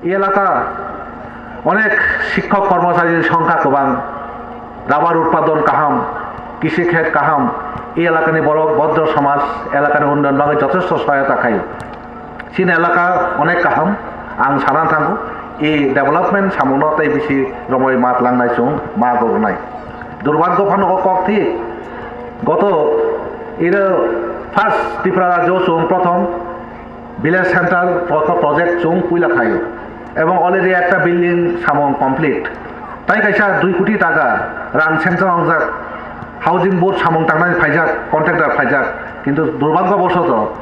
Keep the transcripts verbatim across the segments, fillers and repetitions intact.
এই এলাকা অনেক শিক্ষক কর্মচারীর সংখ্যা কবাং, রাবার উৎপাদন কাহাম, কৃষি ক্ষেত কাহাম, এই এলাকানি বড় ভদ্র সমাজ, এলাকানি উন্নয়ন ভাবে যথেষ্ট সহায়তা খাই। Chini elaka onek kaham, ang sana thango, e development samungo tei bisi romoi ma tlangnai chwng ma gornai. Durbhagyo phano o kok thik, goto iro first Tripura rajyo chwng prothom village center pro-, project chwng puila khaio. Ebong already ekta building samung complete. Tai kaisa dui koti taka rang sanction wngjak, housing board samung tangnani phaijak, contractor phaijak, kintu durbhagyo bosoto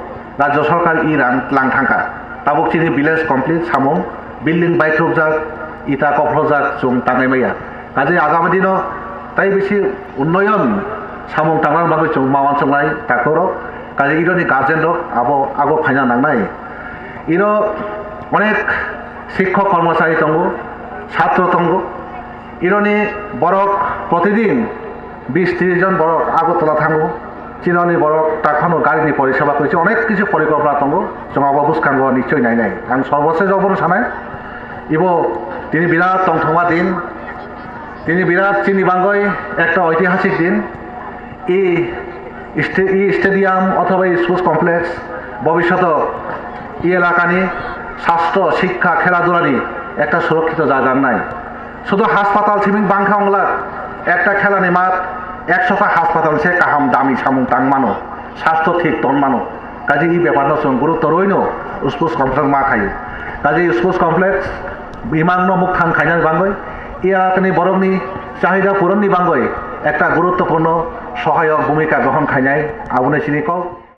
rajyo sarkar i rang tlang thangkha. Tabuk chini village complete samung, building baithrupjak, ita kophlogjak chwng tangnai maya. Kaje agami dino tai bisi unnoyon samung tangnani bagwi chwng ma uansuknai doctor rok, kaje ironi guardian rok abo ago phaina nangnai. Iro onek shikkok kormochari tongo, satro tongo, ironi borok protidin bis tris jon borok Agartala thango. Chinoni borok takhano garini poriseba kwrwi se onek kisu porikolpona tongo, chwng abo bwskango nichoi nainai. Ang sorbosesh obono sanai, ibo tini birat tongthokma din, tini birat chini bangwi ekta oitihasik din. I sta-, i stadium othoba i sports complex bobishoto i elakani sastho, shikkha, khela dhulani ekta surokkhito jaga wngnai. Sudu haspatal siming bangkha wnglak, ekta khelani mat ekshota haspatal se kaham dami samung tang mano, sastho thik ton mano. Kaje i bepar no chwng gurutto rwino sports complex ma khaio. Kaje sports complex imang no mukthang khainani bangwi, i elakani borokni chahida puron ni bangwi ekta guruttopurno sohayok bhumika grohon khainai, aboni chini kok.